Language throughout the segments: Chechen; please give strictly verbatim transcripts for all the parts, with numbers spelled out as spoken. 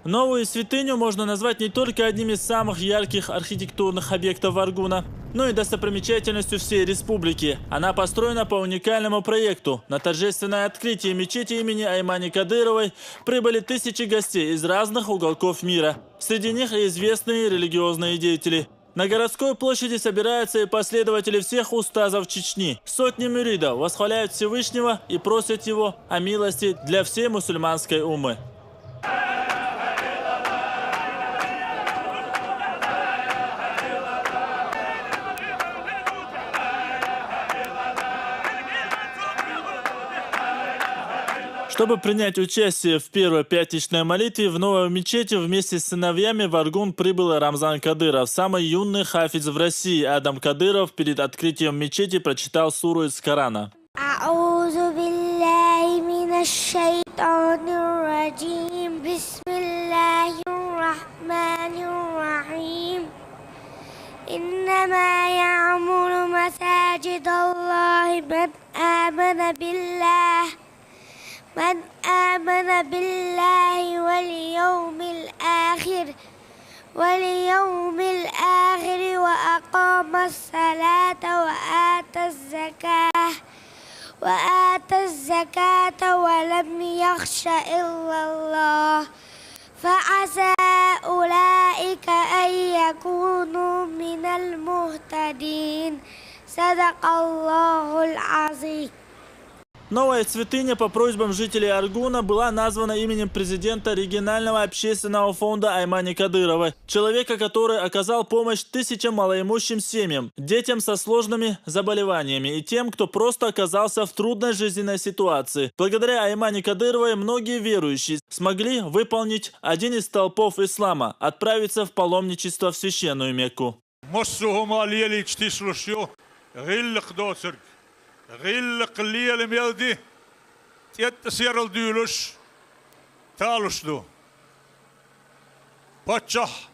Новую святыню можно назвать не только одним из самых ярких архитектурных объектов Аргуна, но и достопримечательностью всей республики. Она построена по уникальному проекту. На торжественное открытие мечети имени Аймани Кадыровой прибыли тысячи гостей из разных уголков мира. Среди них и известные религиозные деятели. На городской площади собираются и последователи всех устазов Чечни. Сотни мюридов восхваляют Всевышнего и просят Его о милости для всей мусульманской уммы. Чтобы принять участие в первой пятничной молитве, в новой мечети вместе с сыновьями в Аргун прибыл Рамзан Кадыров, самый юный хафиз в России. Адам Кадыров перед открытием мечети прочитал суру из Корана. أعوذ بالله من الشيطان الرجيم. بسم الله الرحمن الرحيم. إنما يعمر مساجد الله من آمن بالله من آمن بالله واليوم الآخر واليوم الآخر وأقام الصلاة وآتى الزكاة وآتى الزكاة ولم يخش إلا الله فعسى أولئك أن يكونوا من المهتدين. صدق الله العظيم. Новая святыня по просьбам жителей Аргуна была названа именем президента регионального общественного фонда Аймани Кадырова, человека, который оказал помощь тысячам малоимущим семьям, детям со сложными заболеваниями и тем, кто просто оказался в трудной жизненной ситуации. Благодаря Аймани Кадыровой многие верующие смогли выполнить один из столпов ислама, отправиться в паломничество в священную Мекку. Массо а хӀума лелийча тислуш ю гӀиллакх доцург. ГӀиллакх лела мел ди, тӀетӀа серал дуьйлуш, талуш ду. Паччахь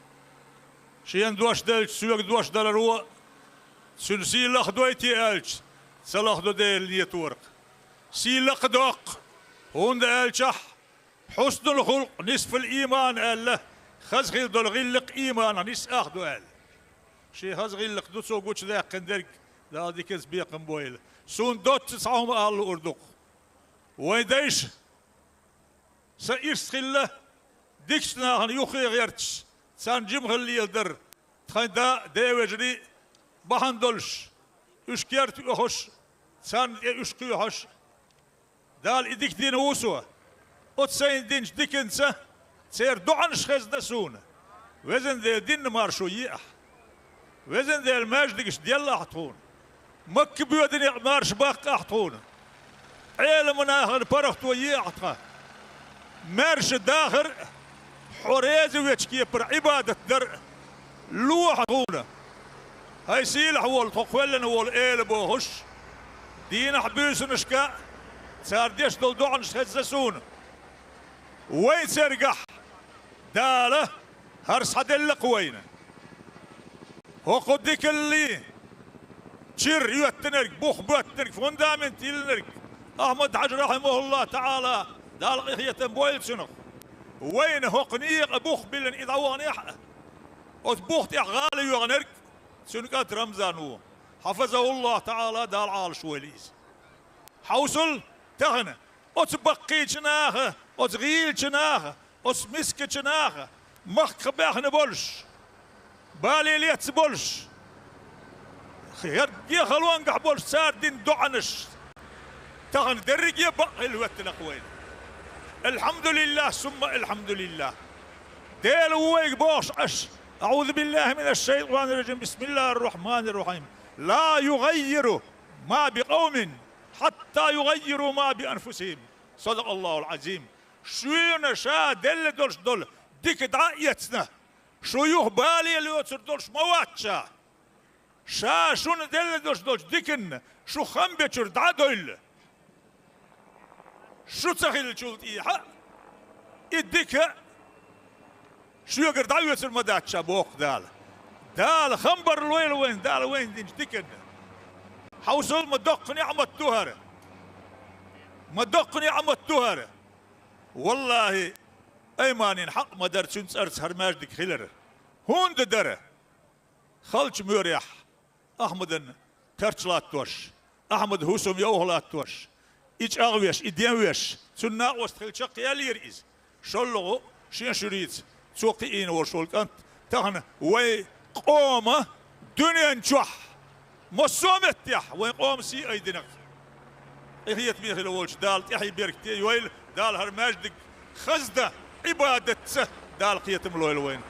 шена дош делча, соьга дош даларо, цуьнан сий лахдой те аьлча, ца лахдо Делан неторах. Сий лакхадоккху, хӀунда аьлча хьуснул хулкъ нисфул ийман аьлла, хаза хила долу гӀиллакх ийманах нисса ах ду аьлла. Шен хаза гӀиллакх ду цо гучудаьккхина дерг, Дала диканца бекхам бойла. Суна доцца цхьа хӀума ала луур ду-кх. Вайн дайша сан ирс хилла, дикачу нахана юххе гӀерташ, царна жима хила леладар, тхайн да а, ден вежарий а бахьана долуш, уьш керта оьхуш, царна тӀе уьш кхоьхьуш, Дала и дика дина ву со. Оцу сайна динчу диканца, церан доӀанаш хезна суна. Везан Дела, динна маршо е ахь. Везан Дела, маьждигаш делла ахь тхуна. Макка боьдане а марша баккха ахь тхуна. Ӏеламнахана паргӀато е ахь тхан. Маьрша дахар а, хьо реза вечу кепара Ӏибадат дар а лохьа тхуна. ХӀай сийлахь волу, тхо кхоьллина волу эла бохуш, дийнахь буьйсанашка а цара деш долу доӀанаш хезна суна. Вайн цергахь Дала хӀара схьаделла-кх вайна. ХӀокху дикаллий чир йоьттинарг, бух боьттинарг, фундамент йиллинарг Ахьмад-Хьаьжа, рахьимахуллахӀу таӀала, Дала къинхетам бойла цунах. Вайна хӀокху некъа бух биллина и дӀаваханехь а, оцу бух тӀехь гӀала йоьгӀнарг цуьнан кӀант Рамзан ву. ХьафазахӀуллахӀу таӀала, Дала Ӏалашвойла иза. Хьовсал тахана, оцу баккхийчу наха, оцу гӀийлачу наха, оцу мискачу наха, махках баьхна болуш, бале лецна болуш, хӀерге халонгахь болуш цара дина доӀанаш тахана дерриге а бакъ хилла хӀоьттина-кх вайна. АлхьамдулиллахӀ, сумма алхьамдулиллахӀ. Дела ву вайга бохуш Ӏаш. أعوذ بالله من الشيطان الرجيم. بسم الله الرحمن الرحيم. لا يغير ما بقوم حتى يغيروا ما بأنفسهم. صدق الله العظيم. Шуна ша делла долуш долу дика дӀа а эцна, шу юха бале лоцур долуш ма вац ша. Ша шуна делла долуш долчу диканна шу хам бечуьра дӀа а довлла, шу ца хиллачул тӀехьа а и дика шуьгара дӀаоьцур ма дац ша, боху Дала. Дала хам бар лойла вайна, Дала вайна динчу диканна. Хьовсал, ма доккха неӀмат ду хӀара. Ма доккха неӀмат ду хӀара. ВаллахӀи, Айманин хьакъ ма дара цуьнан цӀарца хӀара маьждиг хилар. ХӀунда дара? Халча-Муьрехь Ахьмадан карч латтош, Ахьмадан хӀусам йовха латтош, и чӀагӀвеш, и денвеш, цуьнан накъост хилла чекхъяьллера иза. ШоллагӀа шен шуьрийца цо кхиийна волуш волу кӀант тахана вайн къоман дуьнен чохь массо а меттехь вайн къоман сий айдинарг. Къинхетаме хила волчу Дала тӀаьхье беркате йойла, Дала хӀара маьждиг хаздан, Ӏибадатца Дала кхетам лойла вайна.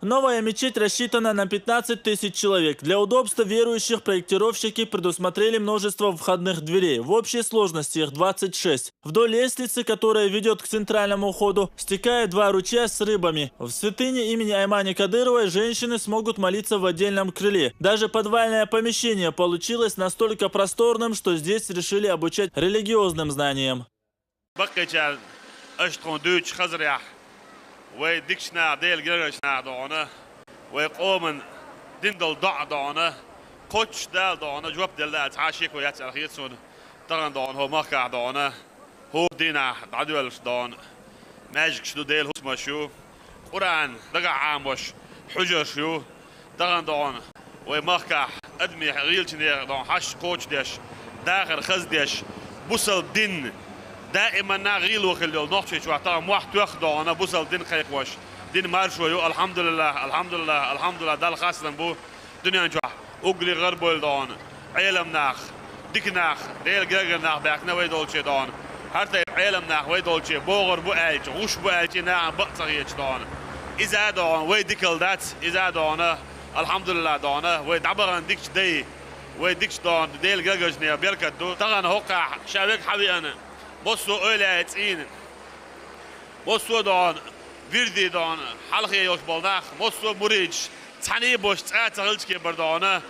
Новая мечеть рассчитана на пятнадцать тысяч человек. Для удобства верующих проектировщики предусмотрели множество входных дверей. В общей сложности их двадцать шесть. Вдоль лестницы, которая ведёт к центральному входу, стекают два ручья с рыбами. В святыне имени Аймани Кадыровой женщины смогут молиться в отдельном крыле. Даже подвальное помещение получилось настолько просторным, что здесь решили обучать религиозным знаниям. Баккхийчарна аша тхуна дуьйцуш хазарехь, вай дикачу наха, Делан гергарчу наха догӀана, вай къоман дина долу доӀа догӀана, кхоччуш Дала догӀана жоп делла аьлла цхьа а шеко яц аьлла хета суна. Тахана догӀана хӀокху махкахь догӀана, хӀора дийнахь дӀадоьллуш догӀана маьждигаш ду, Делан хӀусамаш ю, Къуръан дагахь Ӏамош хьуьжарш ю, тахана догӀана вай махкахь адамийн гӀийлачу нехан догӀана хьашт кхочушдеш, дахар хаздеш, бусалба дин даиманна гӀийло хилла йолу Нохчийчохь тахана мохь тоьхна догӀана бусалба дин кхайкхош, дин маршо ю, алхьамдулиллахӀ, алхьамдулиллахӀ, алхьамдулиллахӀ, Далла хастам бу дуьнен чохь. Уггаре гӀарабевлла догӀана Ӏелам нах, дика нах, Делан гергара нах баьхкина вай долче догӀана. ХӀара тайпа Ӏелам нах вай долче богӀур бу аьлча, гӀуш бу аьлча, нахана бакъ ца хеташ догӀана. Иза а догӀана вай дикалла дац, иза а догӀана, алхьамдулиллахӀ догӀана, вай дӀабахана дикачу дай, вай дикачу догӀана Делан гергарчу нехан беркат ду. Тахана хӀокхахь ша верг хьан веана, массо а эвлаяийн цӀийнан, массо а догӀана вирдийн догӀана хьалхе йолуш болу нах, массо а муридаш, цхьаьний а болуш цӀа а ца хилча кхин бара догӀана,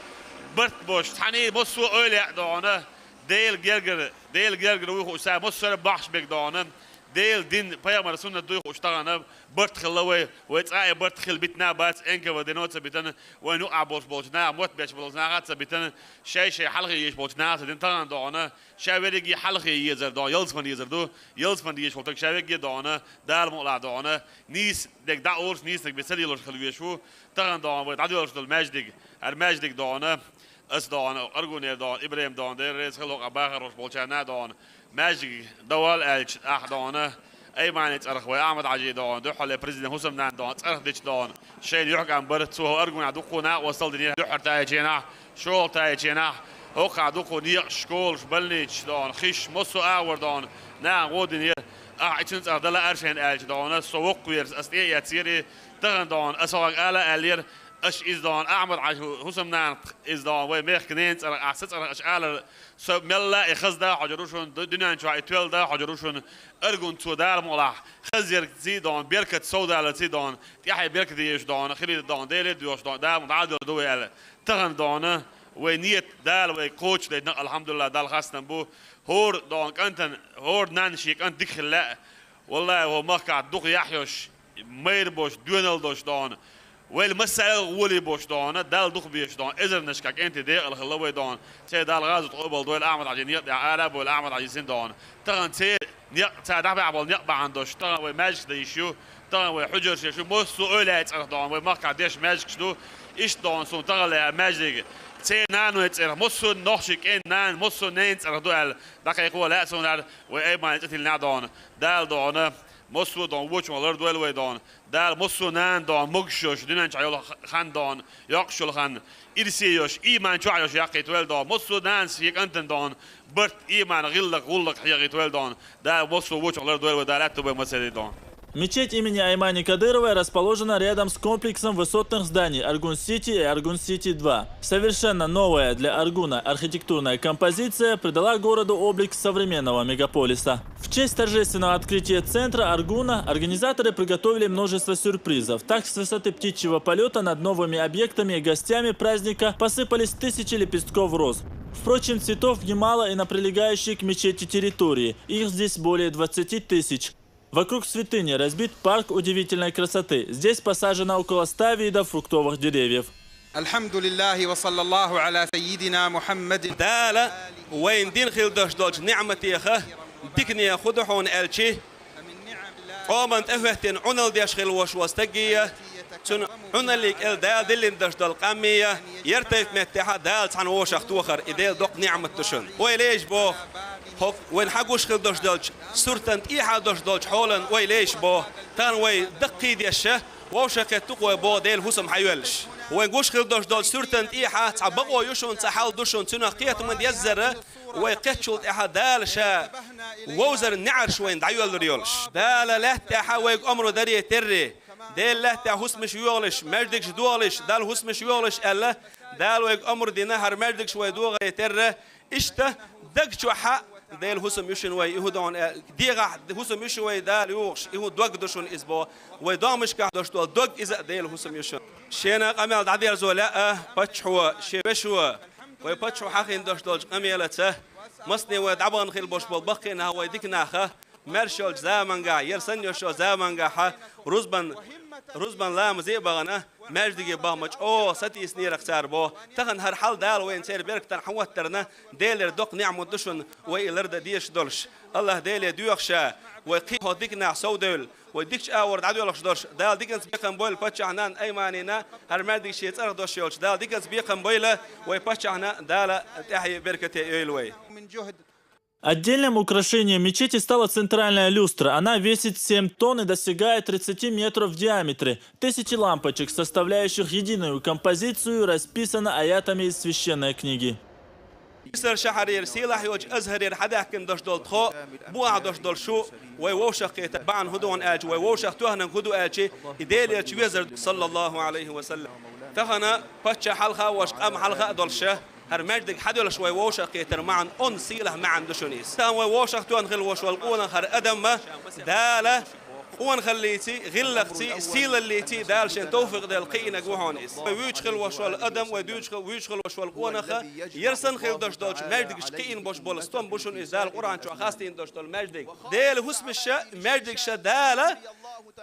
барт болуш, цхьаьний массо а эвлаяъ догӀана, Делан гергара, Делан гергара вуй хууш, цара массара а бахьаш берг догӀана, Делан дин, пайхамаран суннат дуй хууш тахана, барт хилла вай, вай цӀа а барт хила битина а бац, Н К В Д-но а ца битина, вайн юкъахь болуш болчу наха, мотт беш болчу наха а ца битина, шай-шай хьалхе езаш болчу наха а ца дина тахана догӀана, ша верриге хьалхе езар догӀана, ялсамане езар ду, ялсамане езаш волу стаг ша верриге а догӀана, Дала мукъалахь догӀана, нийса дерг дӀа олуш, нийса дерг бен ца лелош хила везаш ву, тахана догӀана вай дӀадоьллуш долу маьждиг, хӀара маьждиг догӀана, ас догӀана, Аргунера догӀана, ИбрахӀим догӀана, Дела реза хила хӀокху бахархош болчарна а догӀана, маьждиг давал аьлча, ахь догӀана, Аймани цӀарах вай Ахьмад-Хьажи догӀана, дуьххьарлера президент хӀусамнана догӀана, цӀарах дича догӀана, шайна юьхькӀам бара, цо хӀокху Аргунехь дуккха а накъосталла динера, дуьххьара таьӀченахь, шолгӀа таьӀченахь, хӀокхахь дуккха а некъаш, школаш, больницаш догӀана, хиш, массо а агӀор догӀана, нахана гӀо динера, ахь и цуьнан цӀарах дан лаьара шайна аьлча догӀана, со воккхавера, ас тӀе а эцнера и, тахана догӀана, ас хьоьга ала а аьллера, аша иза догӀана, Ахьмад-Хьажи хӀусамнанах иза догӀана, вай мехкан ненан цӀарах, ахь сан цӀарах аша алар, со мелла а и хаздан хьожур ву шуна, ду-, дуьнен чохь и тоьлла дан хьожур ву шуна, Аргун цо Дала мукъалахь, хазъярций догӀана, беркат совдаларций догӀана, тӀаьхье беркате езаш догӀана, хилийта догӀана, Деле а доьхуш догӀана, Дала мукъ дӀа а доьлла ду вай аьлла. Тахана догӀана, вай нийят Дала вайга кхочушдайтина, алхьамдулиллахӀ, Далла хастам бу, хӀора догӀана кӀантана, хӀора нанна шен кӀант дика хила лаьа, валлахӀи, хӀокху махкахь дукха яхь йолуш, майра болуш, доьналла долуш догӀана, вайл массарел а гӀоле болуш догӀана, Далла дукха безаш догӀана, эзарнашкахь кӀентий декъала хилла вай догӀана, церан Дала гӀазот къобал дойла, Ахьмад-Хьажин некъа тӀехь ара а бовла Ахьмад-Хьажин син догӀана. Тахана церан некъ, цара дӀабахьа болу некъ бахьана долуш, тахана вай маьждигаш дан йиш ю, тахана вай хьуьжарш еш ю, массо а эвлаяийн цӀарах догӀана, вай махкахь деш маьждигаш ду, иштта догӀана суна тахана лаьа маьждиг, церан наной цӀарах, массо а нохчийн кӀентан нана, массо а ненан цӀарах ду аьлла, дӀакхайкхо а лаьа суна хӀара, вай Аймани цӀа тиллинехь догӀана, Дала догӀана, массо а догӀана вочунах лардойла вай догӀана. Дала массо а нана догӀана, могуш йолуш, дуьнен чохь йолу хан догӀана, йоккхуш йолу хан, ирсе йолуш, ийман чохь йолуш яккхийтавойла догӀана. Массо а нанас шен кӀантана догӀана, барт, ийман, гӀиллакх, гӀуллакх хьехийтавойла догӀана. Дала массо а вочунах лардойла вай, Дала аьтто бой мацарий догӀана. Мечеть имени Аймани Кадыровой расположена рядом с комплексом высотных зданий Аргун-Сити и Аргун-Сити два. Совершенно новая для Аргуна архитектурная композиция придала городу облик современного мегаполиса. В честь торжественного открытия центра Аргуна организаторы приготовили множество сюрпризов. Так, с высоты птичьего полёта над новыми объектами и гостями праздника посыпались тысячи лепестков роз. Впрочем, цветов немало и на прилегающей к мечети территории. Их здесь более двадцати тысяч. Вокруг святыни разбит парк удивительной красоты. Здесь посажено около ста видов фруктовых деревьев. الحمد لله وصلى الله على سيدنا محمد. Дала вайна дина хила долчу ниӀматех дикане хӀун ду хьуна аьлча, Ӏоман тӀехӀоьттина Ӏуналла деш хилла волаш вола стаге, цунна Ӏуналлига кӀел Дала диллина даш дола къаммея, ер тайпа меттехьа Дала цхьана вовшах тохар, и Делан доккха ниӀмат ду шуна. Вай леш боху, хӀокху вайна хьагуш хилла дош долчу суртан тӀехьа дош долчу хьолан вай леш боху, тахана вай даккхийдеша, вовшахкхетта вай боху Делан хӀусам хьайоьллуш. Вайн гуш хилла дош долчу суртан тӀехьа цхьа бакъо ю шуна, цхьа хьал ду шуна, цунах кхетаман еззара, вай кхечул тӀаьхьа Дала Ша вовзар неӀарш вайна дӀайоьллур йолуш. Дала лаьтта тӀехьа вайга омра даре терра, Делан лаьтта тӀехь хӀусамаш йогӀалаш, маьждигаш догӀалаш, Далла хӀусамаш йогӀалаш аьлла, Дала вайга омра дина хӀара маьждигаш вай догӀаре терра, иштта даг чохьа Делан хӀусам ю шуна вай, и хӀун ду хьуна аьлла, дегӀахь хӀусам ю шуна вай Дала юхуш, и хӀун дог ду шуна иза боху, вай догӀмашкахь дош долу дог иза а Делан хӀусам ю шуна. Шена къамел дӀадерзо лаьа паччахьо, шен вешо, вай паччахьо хьахийна дош долчу къамелаца, масане вай дӀабахана хилла бош болу баккхий нах вай дика наха, маьрша йолчу замангахь, яра санна йолчу замангахьа, рузбан, рузбан ламазе а бахана, маьждиге бахмачу оха сатийсинера цара боху. Тахана хӀара хьал Дала вайна церан беркатана хьан хӀоттарна, Делера доккха неӀмат ду шуна, вай и лардан дезаш долуш. АллахӀ Деле доьху Ша, вай кхин хӀокху дика нах совдевлла, вай дикачу агӀор дӀадоьлхуш долуш. Дала диканца бекхам бойла паччахьна, айманина, хӀара маьждиг шен цӀарах дош йолчу. Дала диканца бекхам бойла вай паччахьна, Дала тӀаьхье беркате йойла вай. Отдельным украшением мечети стала центральная люстра. Она весит семь тонн и достигает тридцати метров в диаметре. Тысячи лампочек, составляющих единую композицию, расписаны аятами из священной книги. Мисар шахьарера сийлахь йолчу Азхарера хьадаьхкина дош долу тхо, бухахь дош долу шу, вай вовшах кхетар бахьана хӀун ду хьуна аьлча, вай вовшах тоьхнарг хӀун ду аьлча, и Делера чу везар ду, саллаллаху Ӏалайхи ва саллам. Тахана паччахь хьалха а волуш, къам хьалха а долуш, хӀара маьждиг хьадоьлхуш вай вовшах кхетар маьӀна, онда сийлахь маьӀна ду шуна иза. Тахана вай вовшах тоьхна хилла волуш волу къонах хӀара адам а, Дала къонахаллиций, гӀиллакхций, сийлаллиций Дала шен товфикъ делла кхиийнарг ву хьуна иза. Вай вуьйцуш хилла волуш волу адам, вай дуьйцуш хил-, вуьйцуш хилла волуш волу къонаха, яра санна хилла дош долчу маьждигашка кхиийна бош болу стом бу шуна иза, Дала Къуръан чохь хастийна дош долу маьждиг. Делан хӀусамаша, маьждигша Дала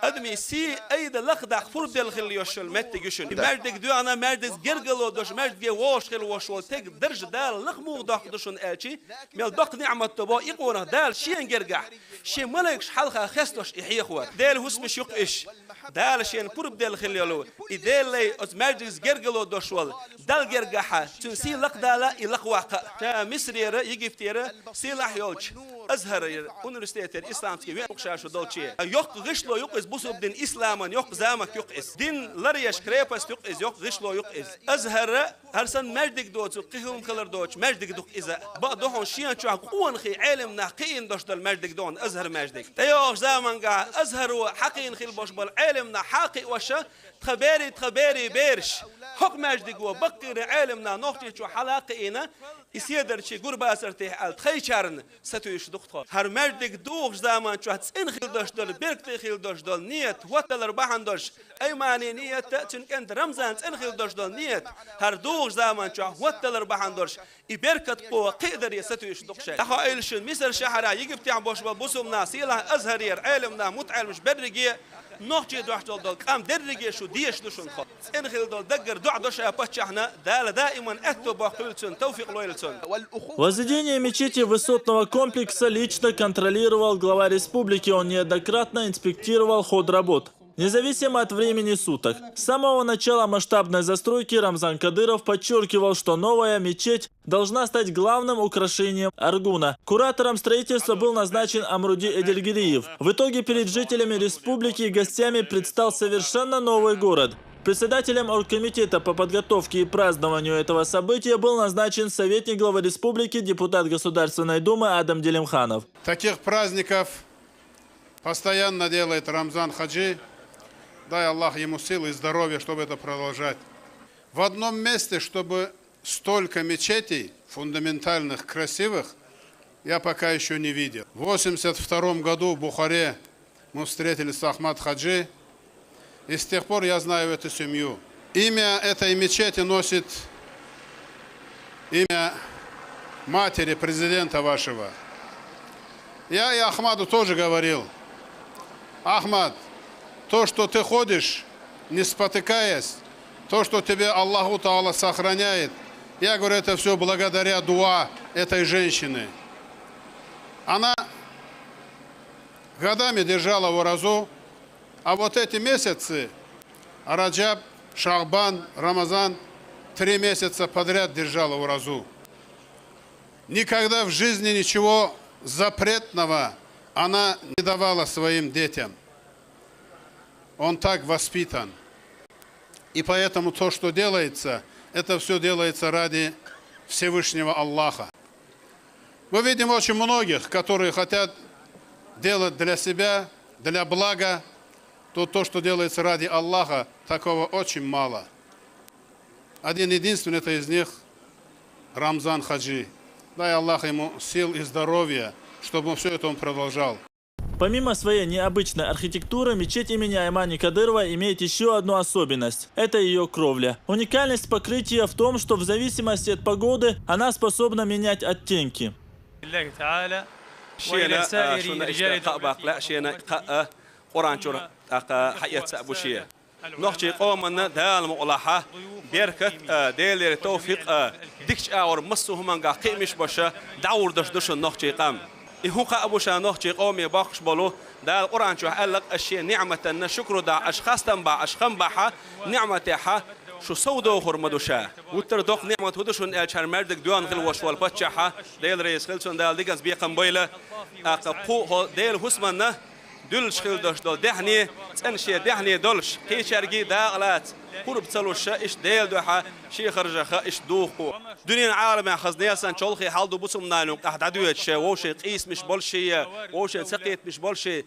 адамийн сий айда лакхадаккха пурба делла хилла йолуш йолу меттиг ю шуна. И маьждиг доьхна, маьждигца гергарло долуш, маьждиге вогӀуш хилла волуш волу стеган дарж Дала лакха муха доккха ду шуна аьлчи, мел доккха неӀмат ду боху и къонах Дала шен гергахь, шен малайкаш хьалха хестош и хьехор. Делан хӀусамаш ю-кх уьш. Дала шена пурба делла хилла йолу, и Делан лай оцу маьждигца гергарло долуш волу, Далла гергахьа, цуьнан сий лакхадала, и лакхаваккха а. Ша Мисрера, Египтера, сийлахь йолчу Азхарера, университетера исламский вен ю-кх ша шу долче. Йоккха гӀишло ю-кх иза, бусурба дин исламан йоккха замок ю-кх иза. Дин ларъеш крепость ю-кх иза, йоккха гӀишло ю-кх иза. Азхара ХӀара санна маьждиг доцург кхин хӀума хилар доцуш маьждиг ду-кх иза. Бакъ ду хьуна шен чохь къонахий, Ӏелам нах кхиийна дош долу маьждиг ду хьуна Азхар маьждиг. ТӀейогӀучу замангахь Азхаро хьакхиийна хилла бош болу Ӏелам нах хьакхиоша, тхан берий, тхан берий бераш. ХӀокху маьждиго баккхийра Ӏелам нах Нохчийчу хьала а кхиийна, и седарчий гурбацар тӀехь аьлла тхайчарна сатуьйсуш ду-кх тхо. ХӀара маьждиг духучу заман чохь цӀена хилла дош долу, беркате хилла дош долу ният, хӀотталар бахьана долуш, аймани ният а, цуьнан кӀентан Рамзан цӀена хилла дош долу ният, хӀара духучу заман чохь хӀотталар бахьана долуш, и беркат кхо кхиадаре сатуьйсуш ду-кх шайн. ДӀахоуьйту шуна Мисар шахьарахь, Египте бохуш болу бусулба нах, сийлахь Азхарера Ӏелам нах, мутаӀеллимаш берриге, нохчий дуьхьал долу къам дерриге шу дезаш ду шуна тхо. ЦӀена хилла долу даггара доӀа до ша паччахьна, Дала даиман аьтто боккхийла цунна, тавфикъ лойла цунна. Возведение мечети высотного комплекса лично контролировал глава республики. Он неоднократно инспектировал ход работ, независимо от времени суток. С самого начала масштабной застройки Рамзан Кадыров подчеркивал, что новая мечеть должна стать главным украшением Аргуна. Куратором строительства был назначен Амруди Эдельгириев. В итоге перед жителями республики и гостями предстал совершенно новый город. Председателем оргкомитета по подготовке и празднованию этого события был назначен советник главы республики, депутат Государственной Думы Адам Делимханов. Таких праздников постоянно делает Рамзан Хаджи. Дай Аллах ему силы и здоровья, чтобы это продолжать. В одном месте, чтобы столько мечетей фундаментальных, красивых, я пока ещё не видел. В восемьдесят втором году в Бухаре мы встретились с Ахмад Хаджи, и с тех пор я знаю эту семью. Имя этой мечети носит имя матери президента вашего. Я и Ахмаду тоже говорил: «Ахмад, то, что ты ходишь, не спотыкаясь, то, что тебя Аллаху Таала сохраняет, я говорю, это всё благодаря дуа этой женщины». Она Годами держала уразу, а вот эти месяцы, Раджаб, Шагбан, Рамазан, три месяца подряд держала уразу. Никогда в жизни ничего запретного она не давала своим детям. Он так воспитан. И поэтому то, что делается, это все делается ради Всевышнего Аллаха. Мы видим очень многих, которые хотят делать для себя, для блага, то, то, что делается ради Аллаха, такого очень мало. Один единственный это из них, Рамзан Хаджи. Дай Аллах ему сил и здоровья, чтобы все это он продолжал. Помимо своей необычной архитектуры, мечеть имени Аймани Кадырова имеет еще одну особенность. Это ее кровля. Уникальность покрытия в том, что в зависимости от погоды она способна менять оттенки. Шена шуна ишта кхаъ бакъла, шена кхаъ Къуръан чура тӀаккха хьаэца бу ше. Нохчий къоманна Дала мукъалахьа, беркат а, Делера товфикъ а, дикача агӀор массо а хӀуманга кхиамаш баша, дӀагӀордаш ду шун нохчий къам. И хӀун кхаъ бу ша нохчий къоме боккхуш болу, Дала Къуръан чохь аьллакх, аш шен ниӀматанна шукру дахь, аш хастам бахь, аш хам бахьа, ниӀматехьа, шу сов дохур ма ду ша. Вуттар доккха ниӀмат хӀу ду шуна аьлча, хӀара маьждиг доьхна хила вош волу паччахьа, Дела реза хила цунна, Дала диканца бекхам бойла. ТӀаккха кху хӀо Дела хӀусаманна дуьллуш хила долуш долу даьхни, цӀена шен даьхни долуш, кхечаьргий дакъа лаца, хӀурба ца луш, иштта Делан дуьхьа шен харжаха иштта духу. Дуьненан Ӏаламехь хаза несан чолхе хьал ду бусулба нанун къахь дӀадоьдуш, вовшийн къийсамаш болуш я, вовшийн ца кхетамаш болуш я,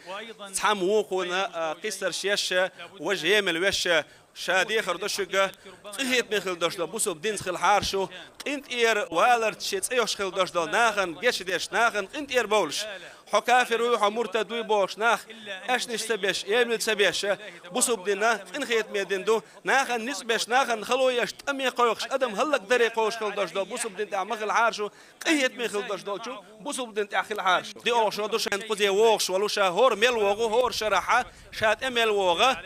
цхьамма вукхунна кхиссарш еш, важа емал веш, ша дехар до шуьга, къинхетаме хила долуш долу бусулба динца хила хьара шу, къинтӀера валарца шен цӀе йолуш хила долуш долу нахана гечдеш, нахана къинтӀера бовлуш. Хьо кафир вуй, хьо муртад вуй бохуш нах, аьшнаш ца беш, эмал ца беш, бусулба дина къинхетаме дин ду, нахана ницкъ беш, нахана хало еш, тӀаме кхойкхуш, адам хӀаллакдаре кхойкхуш хила долуш долу бусулба дин тӀехь ма хила хьара шу, къинхетаме хила долуш долчу бусулба дин тӀехь хила хьара шу. ДиъолгӀа шо ду шайна кхузе вогӀуш волу ша, хӀора мел вогӀу, хӀора шарахьа, ша тӀе мел вогӀа,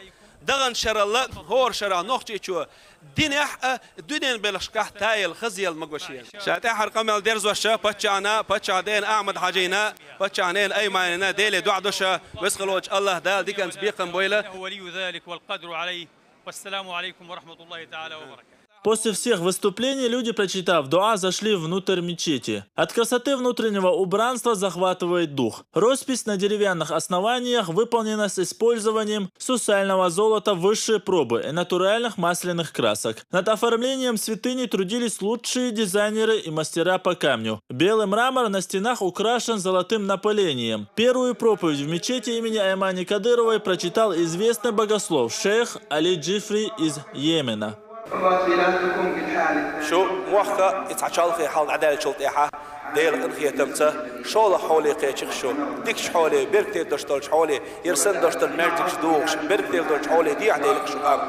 даханчу шаралла, хӀора шарахь Нохчийчо динехь а, дуьненан белхашкахь тайла хазъяла ма го шена. Ша тӀаьххьара къамел дерзош паччахьна, паччахьан дена Ахьмад-Хьаьжина, паччахьан нена Айманина Деле доӀа до ша, веза хилочу Аллах Дала диканца бекхам бойла. После всех выступлений люди, прочитав дуа, зашли внутрь мечети. От красоты внутреннего убранства захватывает дух. Роспись на деревянных основаниях выполнена с использованием сусального золота высшей пробы и натуральных масляных красок. Над оформлением святыни трудились лучшие дизайнеры и мастера по камню. Белый мрамор на стенах украшен золотым напылением. Первую проповедь в мечети имени Аймани Кадыровой прочитал известный богослов шейх Али Джифри из Йемена. Шу мохка и цхьа чолхе хьал дӀадаьллачул тӀаьхьа, Делан къинхетамца, шолгӀа хьоле кхечира шу, дикачу хьоле, беркате долуш долчу хьоле, яра санна долуш долу маьждигаш духуш, беркате долчу хьоле дехьаделира шу къам.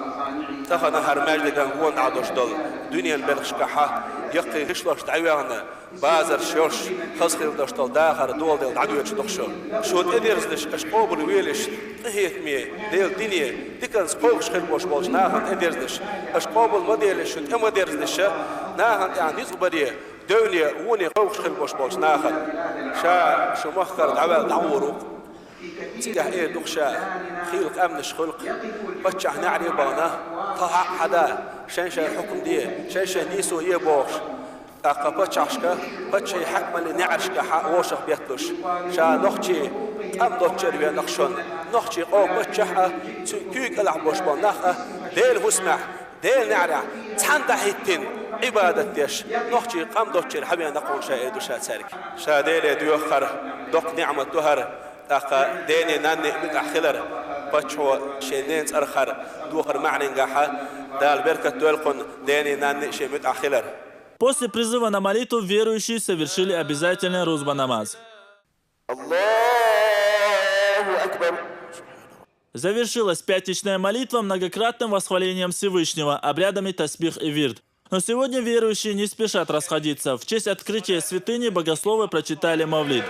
Тахана хӀара маьждиган гонахь долуш долу дуьненан белхашкахьа, яккхий гӀишлош дӀавоьгӀна, базарш йолуш, хаза хила долуш долу дахар доладелла дӀадоьдуш ду шу. Шу тӀедерзадеш, аша къобалвелаш, къинхетаме, Делан дине, диканца кхойкхуш хила болуш болчу нахана тӀедерзадеш, аша къобал ма делаш, шу тӀе ма дерзадеш, нахана тӀехь ницкъ баре, девне, воне кхойкхуш хила болуш болчу нахана. Ша шу махкара дӀаваьлла дӀагӀур ву. Цигахь эр ду ша, хийла къаьмнаш хуьлу-кх, паччахь неӀаре а бахана, тхан хьакъ хьада, шайн-шайн хьукам де, шайн-шайн нийсо е бохуш. ТӀаккха паччахьашка, паччахьан хьаькамаллин неӀаршкахьа вовшах бетталуш, ша нохчий къам доцчуьра веана-кх шуна, нохчий къоман паччахь а, цуьнан куьйга кӀелахь болуш болу нах а, Делан хӀусамехь, Делан неӀарехь цхьаьна дӀахӀиттина Ӏибадат деш, нохчий къам доцчуьра хьавеана-кх хьуна ша, эр ду ша цаьрга. Ша Деле доьху хӀара, доккха ниӀмат ду хӀара, тӀаккха дене-нанне а муьтӀахь хилар, паччахьо шен ненан цӀарах хӀара дохар маьӀнингахьа, Дала беркат дойла кхунна, дене-нанне а шен муьтӀахь хилар. После призыва на молитву верующие совершили обязательный рузба намаз. Аллаху Акбар. Завершилась пятничная молитва многократным восхвалением Всевышнего, обрядами тасбих и вирд. Но сегодня верующие не спешат расходиться. В честь открытия святыни богословы прочитали мавлид.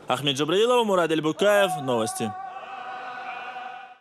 Ахмед Джабраилов, Мурад Эльбукаев, новости.